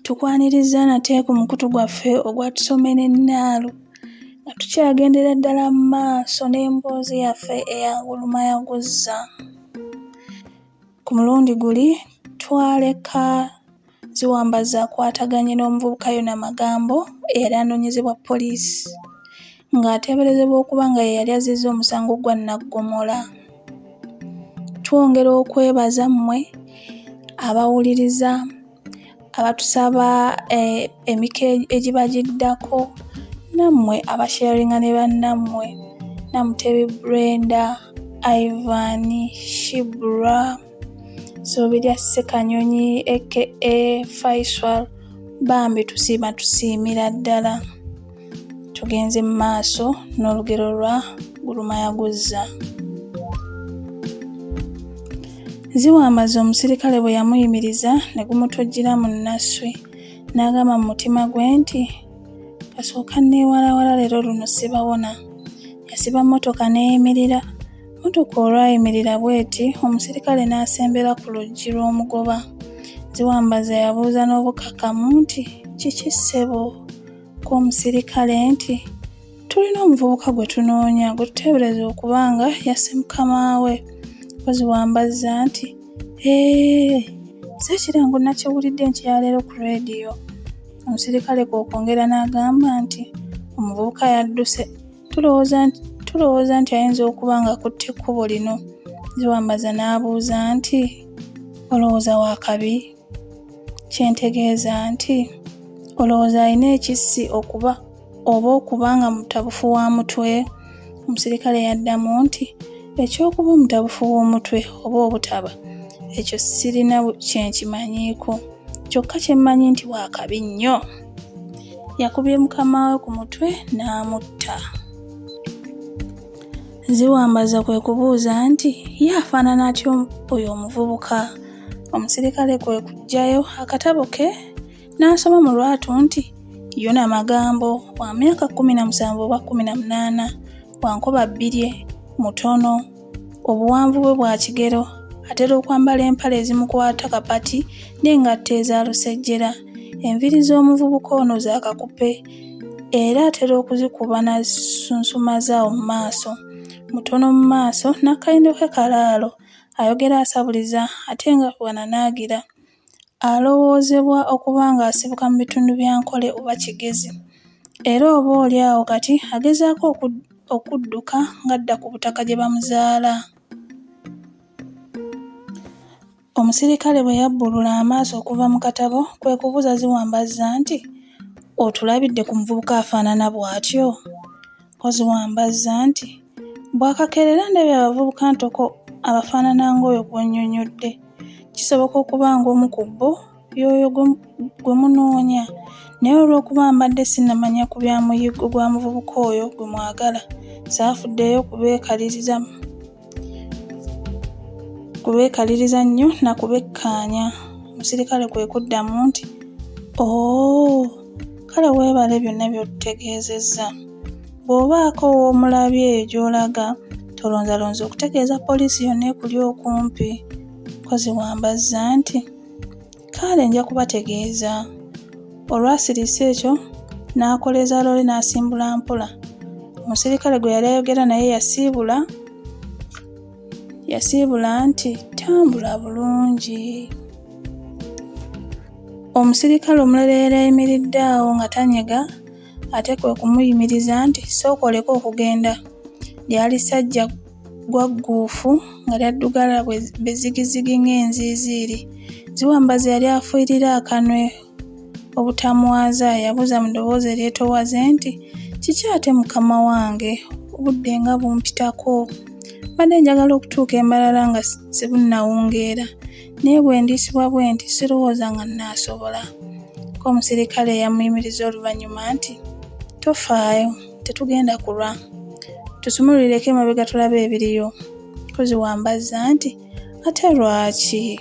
Tukwanirizza nate ku mukutu gwaffe ogwa Tusome ne Nnaalu nga tukyagendera ddala mu maaso n'emboozi yaffe eya Gulumayaguzza. Ku mulundi guli twaleka Ziwambazi akwataganye n'omuvubuka Yona Magambo eyali anoonyezebwa poliisi ng'ateeberezebwa okuba nga ye yali azzizza omusango gwa Nnaggomola. Twongera okwebaza mmwe abawuliriza abatusaba eh, emiko egiba giddako nammwe abasharinga ne bannammwe Namutebi Brenda, Ivan, Shibra, Ssuubirya Ssekanyonyi aka Faisal bambi tusiima tusiimira ddala. Tugenze mu maaso n'olugero lwa Gulumayaguzza. Ziwambazi omusirikale bwe yamuyimiriza ne gumutujjira mu nnaswi n'agamba mu mutima gwe nti kasooka nneewalawala leero luno sibawona. Yasiba mmotoka n'eyimirira. Mmotoka olwayimirira bw'eti omusirikale n'asembera ku luggi lw'omugoba. Ziwambazi yabuuza n'obukakamu nti kiki ssebo? Ko omusirikale nti Tulina omuvubuka gwe tunoonya gwe tuteebereza okuba nga yasse mukama we. Mpozzi Wambazza nti, Eeh, nze ekirango nakiwulidde enkya ya leero ku leediyo. Omusirikale kwe kwongera n'agamba nti, Omuvubuka yadduse. Tulowooza nti ayinza okuba ng'akutte ekkubo lino. Ziwambaza n'abuuza nti, Olowooza wa kabi? Kye ntegeeza nti, olowooza alina ekissi okuba oba okuba nga mutabufu wa mutwe? Omusirikale yaddamu nti, Eky'okuba omutabufu w'omutwe oba obutaba, ekyo sirina kye nkimanyiiko. Kyokka kye mmanyi nti wa kabi nnyo. Yakubye mukama we ku mutwe n'amutta. Ziwambaza kwe kubuuza nti, Ye afaanana atya oyo omuvubuka? Omusirikale kwe kuggyayo akatabo ke n'asoma mu lwatu nti Yona Magambo wa myaka 17 oba 18, wa nkoba bbirye, mutono, obuwanvu bwe bwa kigero, atera okwambala empale ezimukwata kapati n'engatto eza lusejjera. Enviiri z'omuvubuka ono za kakupe era atera okuzikuba n'azisunsumaza awo mu maaso. Mutono mu maaso n'akayindo ke kalaalo, ayogera asabuliza ate nga bw'ananaagira. Alowoozebwa okuba ng'asibuka mu bitundu bya Nkole oba Kigezi era oba oli awo kati agezaako okudduka ng'adda ku butaka gye bamuzaala. Omusirikale bwe yabbulula amaaso okuva mu katabo kwe kubuuza Ziwambazza nti, Otulabidde ku muvubuka afaanana bw'atyo? Ko Ziwambazza nti, Bwakakeera era ndabye abavubuka ntoko abafaanana ng'oyo gw'onnyonnyodde. Kisoboka okuba ng'omu ku bo y'oyo gwe munoonya, naye olw'okuba mbadde sinnamanya ku bya muyiggo gwa muvubuka oyo gwe mwagala, saafuddeyo kubeekaliriza nnyo na kubekkaanya. Omusirikale kwe kuddamu nti, Ooh, kale weebale byonna by'otutegeezezza. Bw'obaako w'omulabye eyo gy'olaga, tolonzalonza okutegeeza poliisi yonna ekuli okumpi. Ko Ziwambazza nti, Kale nja kubategeeza. Olwasirise ekyo n'akoleeza loole n'asimbula mpola. Omusirikale gwe yali ayogera naye yasiibula nti, Tambula bulungi. Omusirikale omulala eyali ayimiridde awo nga tanyega ate kwe kumuyimiriza nti, Sooka oleke okugenda. Lyali ssajja gwagguufu nga lyaddugala be zigizigi ng'enziiziiri. Ziwambazi yali afuuyirira akanwe obutamwaza yabuuza mu ddoboozi eryetoowaze nti, Kiki ate mukama wange? Obudde nga bumpitako. Mbadde njagala okutuuka e Mbarara nga sibunnawungeera naye bwe ndiisibwa bwenti sirowooza nga nnaasobola. Ko omusirikale eyamuyimiriza oluvannyuma nti, Tofaayo, tetugenda kulwa. Tusumululireko emabega tulabe ebiriyo. Ko Ziwambazza nti, Ate lwaki?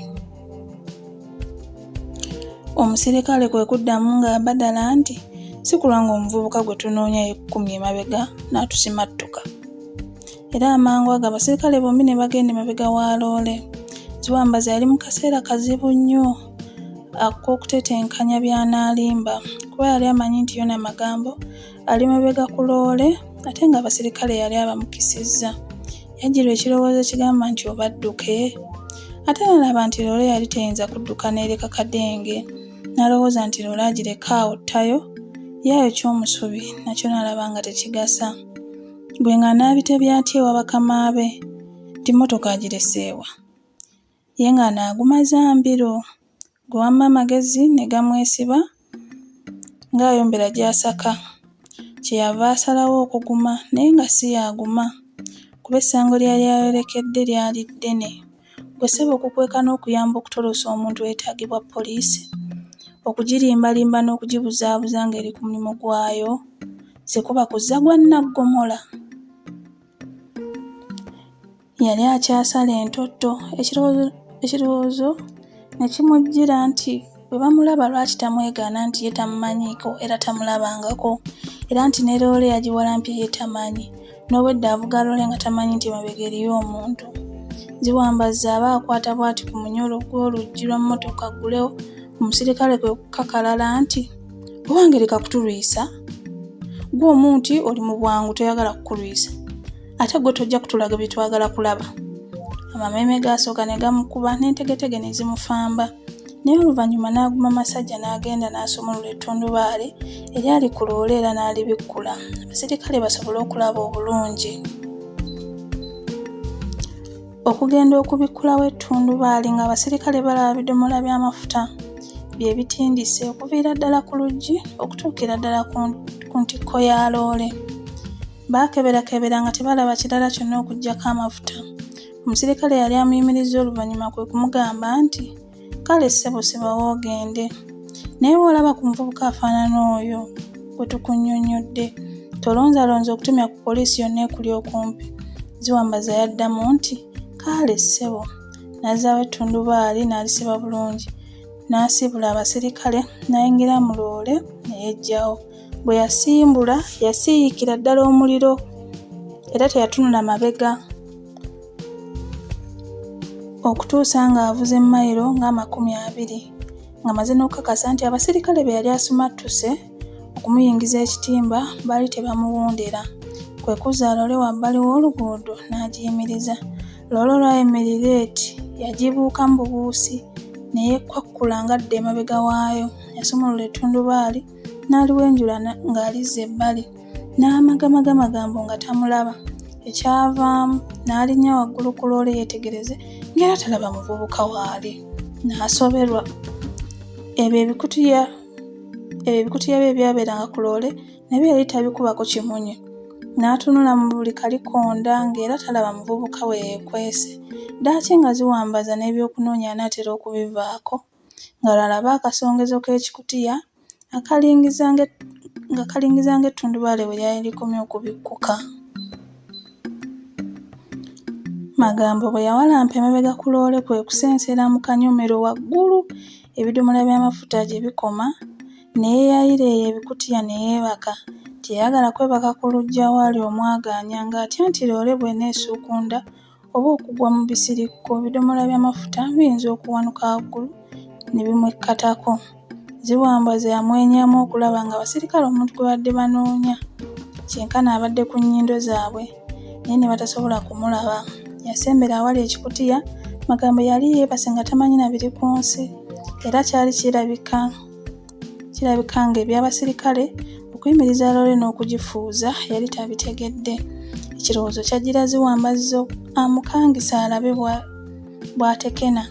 Omusirikale kwe kuddamu ng'abadala nti, Si kulwa ng'omuvubuka gwe tunoonya yekukumye emabega n'atusimattuka. Era amangu ago abasirikale bombi ne bagenda emabega wa loole. Ziwambazi yali mu kaseera kazibu nnyo. ak'okutetenkanya by'anaalimba kuba yali amanyi nti Yona Magambo ali mabega ku loole ate ng'abasirikale yali abamukisizza. Yajjirwa ekirowoozo ekigamba nti oba adduke? Ate n'alaba nti loole yali teyinza kudduka n'ereka Kadenge. N'alowooza nti loole agireke awo ttayo ye ayokye omusubi nakyo n'alaba nga tekigasa. Ggwe ng'anaabitebya atya ewa bakama be nti mmotoka agirese wa? Ye ng'anaagumaza mbiro. Ggwe wamma amagezi ne gamwesiba ng'ayombera gy'asaka. Kye yava asalawo okuguma naye nga si y'aguma kuba essango lye yali ayolekedde lyali ddene. Ggwe ssebo okukweka n'okuyamba okutolosa omuntu eyeetaagibwa poliisi, okugirimbalimba n'okugibuzaabuza ng'eri ku mulimu gwayo, si kuba kuzza gwa nnaggomola? Yali akyasala entotto, ekirowoozo ne kimujjira nti bwe bamulaba lwaki tamwegaana nti ye tamumanyiiko era tamulabangako, era nti ne loole yagiwalampye ye tamanyi, n'obwedda avuga loole nga tamanyi nti emabega eriyo omuntu. Ziwambazzi aba akwata bw'ati ku munyolo gw'oluggi lwa mmotoka aggulewo, omusirikale kwe kukakalala nti, Owange leka kutulwisa! Ggwe omu nti oli mu bwangu toyagala kukulwisa. Ate ggwe tojja kutulaga bye twagala kulaba. Amameeme gaasooka ne gamukuba n'entegetege ne zimufamba. Naye oluvannyuma n'aguma masajja n'agenda n'asumulula ettundubaali eryali ku loole era n'alibikkula abasirikale basobole okulaba obulungi. Okugenda okubikkulawo ettundubaali ng'abasirikale balaba bidomola by'amafuta bye bitindise okuviira ddala ku luggi okutuukira ddala ku ntikko ya loole. Baakeberakebera nga tebalaba kirala kyonna okuggyako amafuta. Omusirikale eyali amuyimirizza oluvannyuma kwe kumugamba nti, Kale ssebo sibawo ogende. Naye bw'olaba ku muvubuka afaanana oyo gwe tukunnyonnyodde, tolonzalonza okutumya ku poliisi yonna ekuli okumpi. Ziwambaza yaddamu nti, Kaale ssebo. N'azzaawo ettundubaali n'alisiba bulungi. N'asiibula abasirikale n'ayingira mu loole ne yeggyawo. Bwe yasimbula yasiiyikira ddala omuliro era teyatunula mabega okutuusa ng'avuze mayiro ng'amakumi abiri ng'amaze n'okukakasa nti abasirikale be yali asumattuse okumuyingiza ekitimba baali tebamuwundira. Kwe kuzza loole wabbali w'oluguudo n'agiyimiriza. Loole olwayimirira eti yagibuukamu bubuusi ne yeekwakkula ng'adda emabega waayo. Yasumulula ettundubaali n'aliwenjula ng'alizza ebbali n'amagamaga Magambo nga tamulaba. Ekyavaamu n'alinnya waggulu ku loole yeetegereze ng'era talaba muvubuka waali. N'asoberwa. Ebyo ebikutiya bye ebyabeeranga ku loole nabyo yali tabikubako kimunye. N'atunula mu buli kalikonda ng'era talaba muvubuka we yeekwese. Ddaaki nga ziwambaza n'ebyokunoonya anaatera okubivaako. Nga lw'alaba akasongezo k'ekikutiya nga kalingiza ng'ettundubaali we lyali likomye okubikkuka. Magambo bwe yawalampa emabega ku loole kwe kusensera mu kanyomero waggulu ebidomola by'amafuta gye bikoma ne yeeyayira eyo ebikutiya ne yeebaka. Teyayagala kwebaka ku luggya awaali omwagaanya ng'atya nti loole bw'eneesuukunda oba okugwa mu bisirikko ebidomola by'amafuta biyinza okuwanuka waggulu ne bimwekkatako. Ziwambaza yamwenyamu okulaba ng'abasirikale omuntu gwe babadde banoonya kyenkana abadde ku nnyindo zaabwe naye ne batasobola kumulaba. Yasembera awali ekikutiya, Magambo yali yeebase nga tamanyi na biri ku nsi era kyali kirabika ng'eby'abasirikale okuyimiriza loole n'okugifuuza yali tabitegedde. Ekirowoozo kyajjira Ziwambazi amukangise alabe bw'atekena.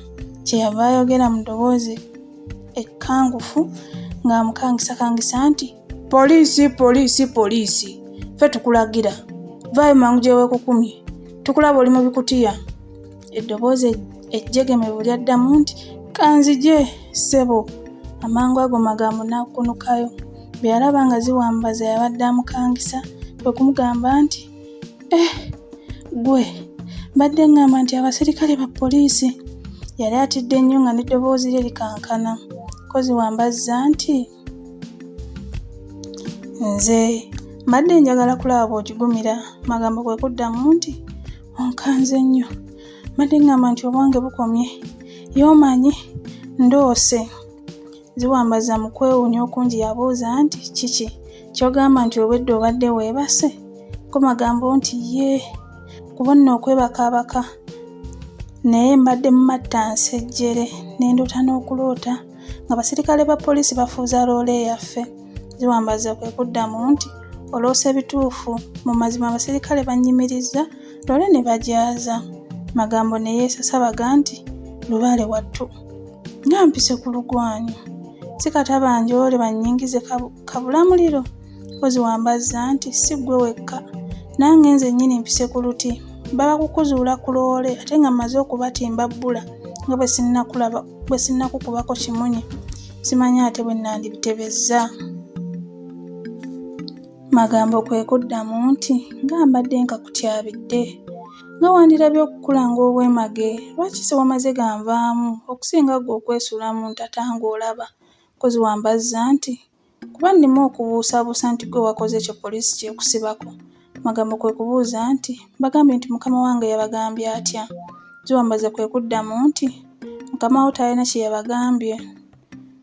Kye yava ayogera mu ddoboozi ekkangufu ng'amukangisakangisa nti, Poliisi, poliisi, poliisi! Ffe tukulagira. Vaayo mangu gye weekukumye. Tukulaba oli mu bikutiya. Eddoboozi ejjegemevu lyaddamu nti, Ka nzije, ssebo. Amangu ago Magambo n'akunukayo. Bwe yalaba nga Ziwambaza y'abadde amukangisa, kwe kumugamba nti, Eh, ggwe, mbadde ŋŋamba nti abasirikale ba poliisi. Yali atidde nnyo nga n'eddoboozi lye likankana. Ko Ziwambazza nti, Nze mbadde njagala kulaba bw'ogigumira. Magambo kwe kuddamu nti, Onkanze nnyo. Mbadde ŋŋamba nti obwange bukomye. Ye omanyi, ndoose. Ziwambaza mu kwewuunya okungi yabuuza nti, Kiki ky'ogamba nti obwedda obadde weebase? Ko Magambo nti, Yee, kuba nno okwebakaabaka naye mbadde mu matta nsejjere ne ndoota n'okuloota ng'abasirikale ba poliisi bafuuza loole yaffe. Ziwambaza kwe kuddamu nti, Oloose bituufu, mu mazima abasirikale bannyimirizza loole ne bagyaza. Magambo ne yeesasabaga nti, Lubaale wattu! Nga mpise ku lugwanyu! Si kata banjoole bannyingize kabulamuliro? Ko Ziwambazza nti, Si ggwe wekka, nange nzennyini mpise ku luti. Baba kukuzuula ku loole ate nga mmaze okubatimba bbula nga bwe sinnakukubako kimunye, simanyi ate bwe nandibitebezza. Magambo kwe kuddamu nti, Nga mbadde nkakutyabidde! Nga wandirabye okukulanga obwemage, lwaki siwamaze ganvaamu okusinga ggwe okwesuula mu ntata ng'olaba? Ko Ziwambazza nti, Kuba nneme okubuusabuusa nti ggwe wakoze ekyo poliisi ky'ekusibako. Magambo kwe kubuuza nti, Bagambye nti mukama wange yabagambye atya? Ziwambaza kwe kuddamu nti, Mukama wo talina kye yabagambye.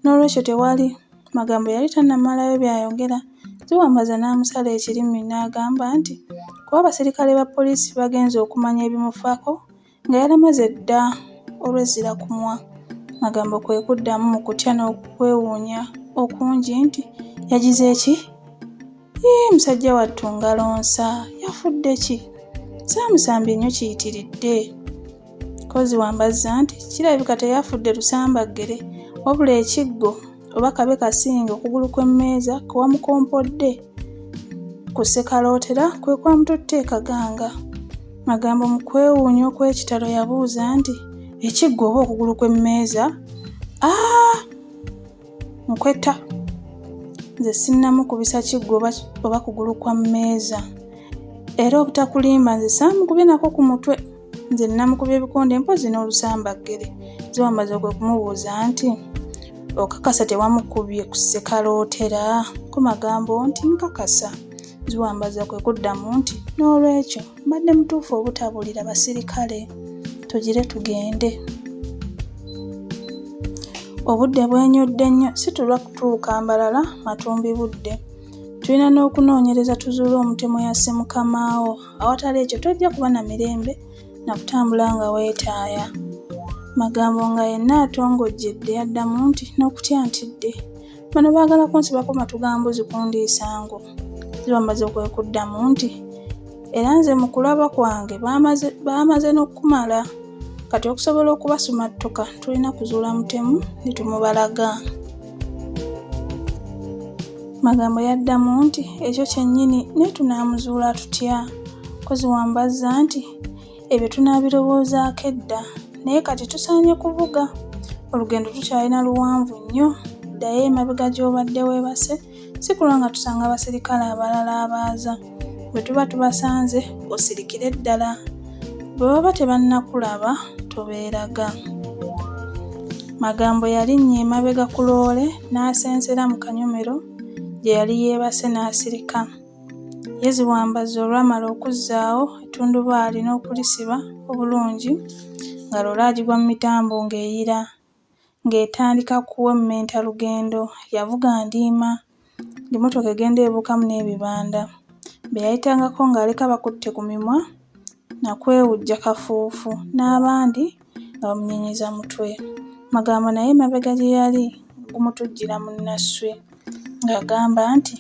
Noolwekyo tewali. Magambo yali tannamalayo by'ayogera, Ziwambaza n'amusala ekirimi n'agamba nti kuba abaserikale ba poliisi bagenze okumanya ebimufaako nga yalamaze dda olw'ezzira kumwa. Magambo kwe kuddamu mu kutya n'okwewuunya okungi nti, Yagize ki? Yii musajja wattu ngalo nsa, yafudde ki? Saamusambye nnyo kiyitiridde. Ko Ziwambazza nti, Kirabika teyafudde lusambaggere wabula ekiggo oba kabe kasinge okugulu kw'emmeeza kwe wamukompodde ku ssekalootera kwe kwamututte e Kaganga. Magambo mu kwewuunya okw'ekitalo yabuuza nti, Ekiggo oba okugulu kw'emmeeza? Aah! Nkweta! Nze sinnamukubisa kiggo oba kugulu kwa mmeeza. Era obutakulimba nze saamukubye nako ku mutwe. Nze nnamukubye ebikonde mpozzi n'olusambaggere. Ziwambaza kwe kumubuuza nti, Okakasa tewamukubye ku ssekalootera? Ko Magambo nti, Nkakasa. Ziwambaza kwe kuddamu nti, Noolwekyo mbadde mutuufu obutabuulira basirikale. Tugire tugende. Obudde bwenyodde nnyo situlwa kutuuka Mbarara matumbi budde. Tulina n'okunoonyereza tuzuule omutemu eyasse mukamaawo. Awatali ekyo tojja kuba na mirembe na kutambula nga weetaaya. Magambo nga yenna atongojjedde yaddamu nti, N'okutya ntidde. Bano baagala kunsibako matu ga mbuzi kundiisa ngo. Zibamaze kwe kuddamu nti, Era nze mu kulaba kwange baamaze n'okukumala. Kati okusobola okubasumattuka tulina kuzuula mutemu ne tumubalaga. Magambo yaddamu nti, Ekyo kyennyini, naye tunaamuzuula tutya? Ko Ziwambazza nti, Ebyo tunaabirowoozaako edda, naye kati tusaanye kuvuga. Olugendo tukyalina luwanvu nnyo. Ddayo emabega gy'obadde weebase, si kulwa nga tusanga abaserikale abalala abaaza. Bwe tuba tubasanze, osirikire ddala. Bwe baba tebannakulaba, tobeeraga. Magambo yalinnya emabega ku loole n'asensera mu kanyomero gye yali yeebase n'asirika. Ye Ziwambazi olwamala okuzzaawo ettundubaali n'okulisiba obulungi nga loole agigwa mu mitambo ng'eyira ng'etandika kuwemmenta lugendo. Yavuga ndiima ng'emmotoka egenda ebuukamu n'ebibanda. Be yayitangako ng'aleka bakutte ku mimwa na kwewujja kafuufu n'abandi nga bamunyenyeza mutwe. Magambo naye emabega gye yali nga gumutujjira mu nnaswi ng'agamba nti,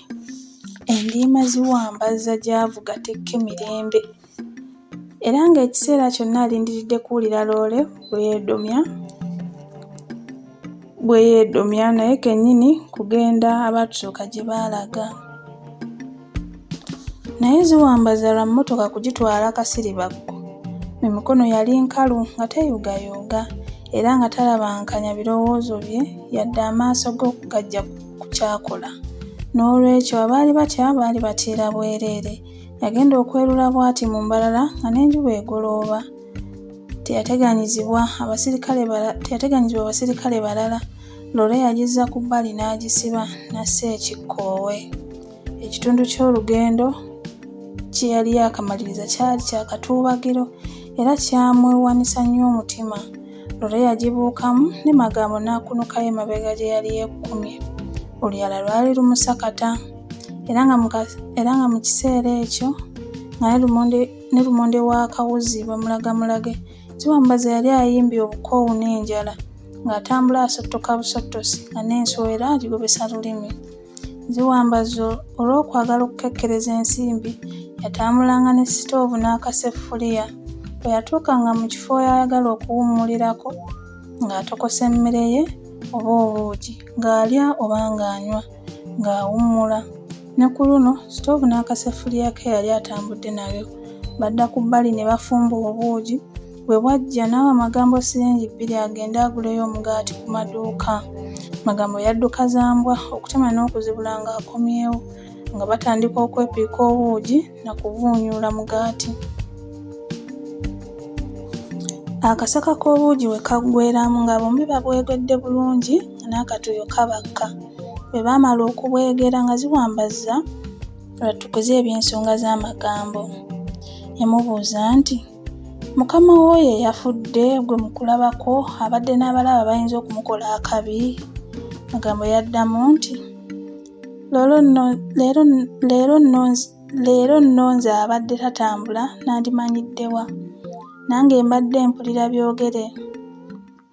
Endiima Ziwambazza gy'avuga tekke mirembe. Era ng'ekiseera kyonna alindiridde kuwulira loole bwe yeedomya naye kennyini kugenda abaatusooka gye baalaga. Naye Ziwambaza lwa mmotoka kugitwala kasiribaggo, mu mikono yali nkalu nga teyuugayuuga era nga talabankanya birowoozo bye yadde amaaso ge okugaggya ku ky'akola. Noolwekyo abaali batya baali batiira bwereere. Yagenda okwerula bw'ati mu Mbarara nga n'enjuba egolooba. Teyateganyizibwa basirikale balala, loole yagizza ku bbali n'agisiba n'assa ekikkoowe. Ekitundu ky'olugendo kye yali yaakamaliriza kyali kya katuubagiro era kyamwewanisa nnyo omutima. Loole yagibuukamu ne Magambo n'akunukayo emabega gye yali yeekukumye. Oluyala lwali lumusakata era nga mu kiseera ekyo nga ne lumonde wa kawuzi bamulaga mulage. Ziwambaza yali ayimbye obukoowu n'enjala ng'atambula asottoka busottosi nga n'ensowera agigobesa lulimi. Ziwambaza olw'okwagala okukekkereza ensimbi yatambulanga ne sitoovu n'akaseffuliya. Bwe yatuukanga mu kifo ayagala okuwummulirako ng'atokosa emmere ye oba obuugi, ng'alya oba ng'anywa, ng'awummula. Ne ku luno sitoovu n'akaseffuliya ke yali atambudde nabyo. Badda ku bbali ne bafumba obuugi. Bwe bwajja n'awa Magambo siringi 2 agende aguleyo omugaati ku maduuka. Magambo yadduka za mbwa okutema n'okuzibula ng'akomyewo, nga batandika okwepiika obuugi na kuvuunyuula mugaati. Akasaka k'obuugi we kaggweeramu nga bombi babwegedde bulungi nga n'akatuuyo kabakka. Bwe baamala okubwegera nga Ziwambaza lwatukuza eby'ensonga z'amagambo. Yamubuuza nti, "Mukama w'oyo eyafudde gwe mu kulabako abadde n'abalabe abayinza okumukola akabi?" Magambo yaddamu nti, "Leero nno nze abadde tatambula nandimanyidde wa? Nange mbadde mpulira byogere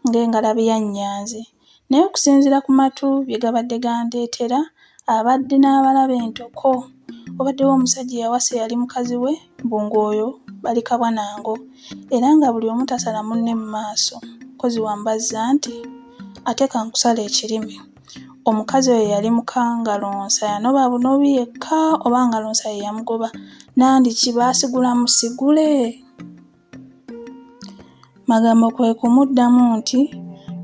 ng'engalabi ya Nnyanzi. Naye okusinziira ku matu bye gabadde gandeetera, abadde n'abalabe entoko. Wabaddewo omusajja eyawasa eyali mukazi we mbu ng'oyo bali kabwa na ngo, era nga buli omu tasala munne mu maaso." Ko Ziwambaza nti, "Ate kankusale ekirimi. Omukazi oyo yali muka Ngalonsa yanoba bunobi yekka oba Ngalonsa ye yamugoba? Nandiki baasigula musigule?" Magambo kwe kumuddamu nti,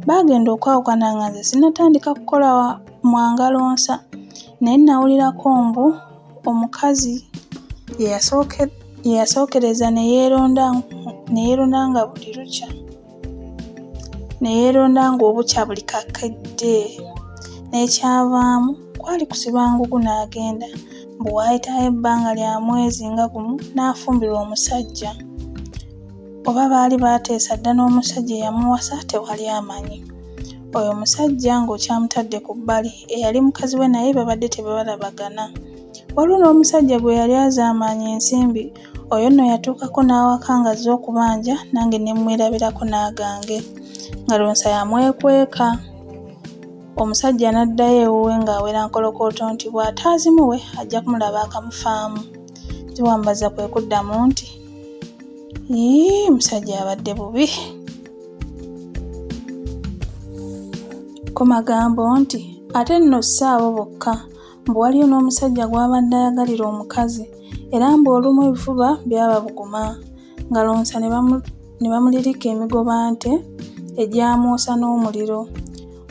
"Baagenda okwawukana nga nze sinnatandika kukola mwa Ngalonsa, naye nawulirako mbu omukazi ye yasookereza ne yeeronda buli lukya. Ne yeeronda ng'obukya buli kakedde. N'ekyavaamu kwali kusiba ngugu n'agenda. Mbu waayitayo ebbanga lya mwezi nga gumu n'afumbirwa omusajja. Oba baali baateesa dda n'omusajja eyamuwasa tewali amanyi. Oyo omusajja ng'okyamutadde ku bbali, eyali mukazi we naye babadde tebalabagana. Waliwo n'omusajja gwe yali azaamaanya ensimbi, oyo nno yatuukako n'awaka ng'azze okubanja nange ne mmwerabirako n'agange. Ngalonsa yamwekweka. Omusajja n'addayo ewuwe ng'awera nkolokooto nti bw'ataazimuwe ajja kumulaba akamufaamu." Ziwambaza kwe kuddamu nti, "Yii, musajja abadde bubi." Ko Magambo nti, "Ate nno si abo bokka, mbu waliyo n'omusajja gw'abadde ayagalira omukazi, era mbu olumu ebifuba byababuguma. Ngalonsa ne bamulirika emigobante egyamwosa n'omuliro.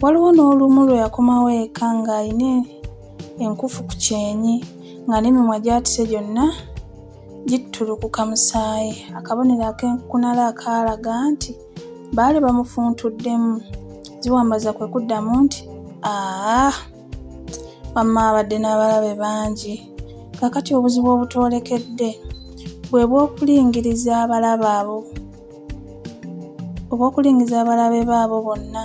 Waliwo n'olumu lwe yakomawo eka ng'alina enkufu ku kyenyi, nga n'emimwa gy'atise gyonna gittulukuka musaayi, akabonero ak'enkukunala akaalaga nti baali bamufuntuddemu." Ziwambaza kwe kuddamu nti, "Aa, wamma abadde n'abalabe bangi. Kaakati obuzibu obutwolekedde bwe bw'okulingiriza abalabe baabo bonna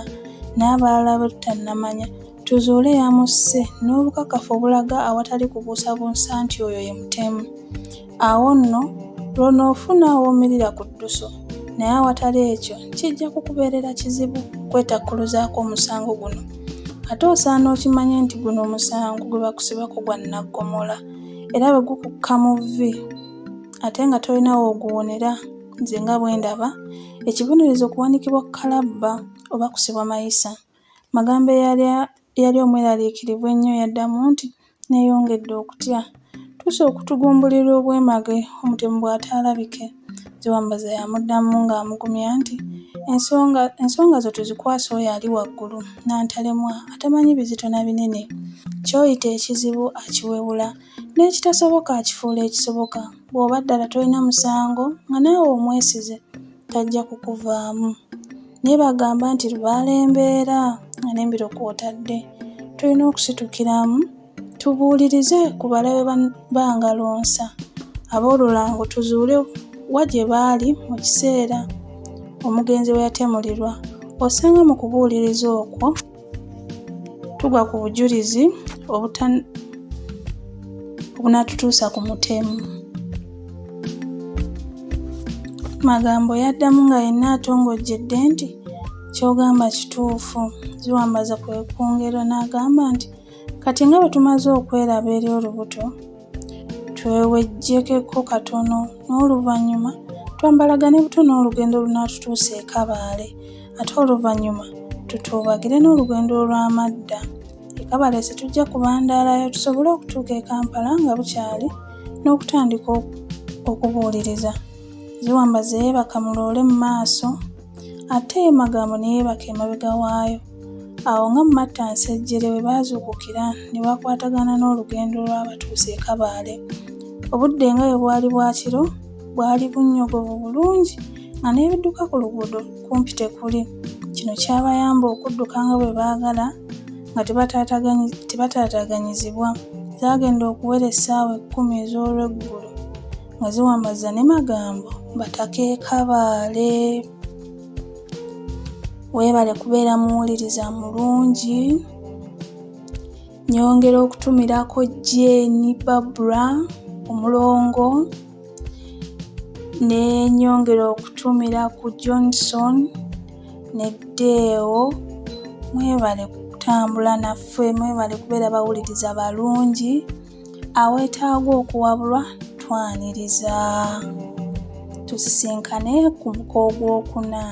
n'abalala be tutannamanya, tuzuule eyamusse n'obukakafu obulaga awatali kubuusabuusa nti oyo ye mutemu. Awo nno lw'onoofuna w'omirira ku ddusu, naye awatali ekyo kijja kukubeerera kizibu okwetakkuluzaako omusango guno. Ate osaana okimanye nti guno omusango gwe bakusibako gwa nnaggomola, era bwe gukukka mu vvi ate nga tolina w'oguwonera. Nze nga bwe ndaba, ekibonerezo kuwanikibwa ku kalabba oba kusibwa mayisa." Magambo eyali omweraliikirivu ennyo yaddamu nti, "Neeyongedde okutya. Tuusa okutugumbulira obwemage omutemu bw'ataalabike." Ziwambaza yamuddamu ng'amugumya nti, "Ensonga zo tuzikwase oyo ali waggulu, nnantalemwa atamanyi bizito na binene. Ky'oyita ekizibu akiwewula, n'ekitasoboka akifuula ekisoboka. Bw'oba ddala tolina musango nga naawe omwesize, tajja kukuvaamu. Naye bagamba nti lubaale embeera nga n'embiro kw'otadde. Tulina okusitukiramu tubuulirize ku balabe ba Ngalonsa ab'olulango tuzuule wa gye baali mu kiseera omugenzi we yatemulirwa. Osanga mu kubuuliriza okwo tugwa ku bujulizi obunaatutuusa ku mutemu. Magambo yaddamu nga yenna atongojjedde nti, Ky'ogamba kituufu. Ziwambaza kwe kwongera n'agamba nti, Kati nga bwe tumaze okweraba eri olubuto, twewejjekeko katono n'oluvannyuma twambalagane buto n'olugendo olunaatutuusa e Kabale ate oluvannyuma tutuubagire n'olugendo olw'amadda. E Kabale situjja kubandaalayo tusobole okutuuka e Kampala nga bukyali n'okutandika okubuuliriza. Ziwambaze yeebaka mu loole mu maaso ate ye Magambo ne yeebaka emabega waayo. Awo nga Mumattansejjere we baazuukukira ne bakwatagana n'olugendo olwabatuusa e Kabale. Obudde nga bwe bwali bwa kiro, bwali bunnyogovu bulungi nga n'ebidduka ku luguudo kumpi tekuli. Kino kyabayamba okudduka nga bwe baagala nga tebataataaganyizibwa. Zaagenda okuwera essaawa ekkumi ez'olweggulo nga Ziwambaza ne Magambo bataka e Kabale. Weebale kubeera muwuliriza mulungi. Nyongera okutumirako Jane Barbara omulongo ne nyongera okutumira ku Johnson ne Deo. Mwebale kutambula naffe, mwebale kubeera bawuliriza balungi. Aweetaaga okuwabulwa twaniriza. Tusisinkane ku muko ogwokuna.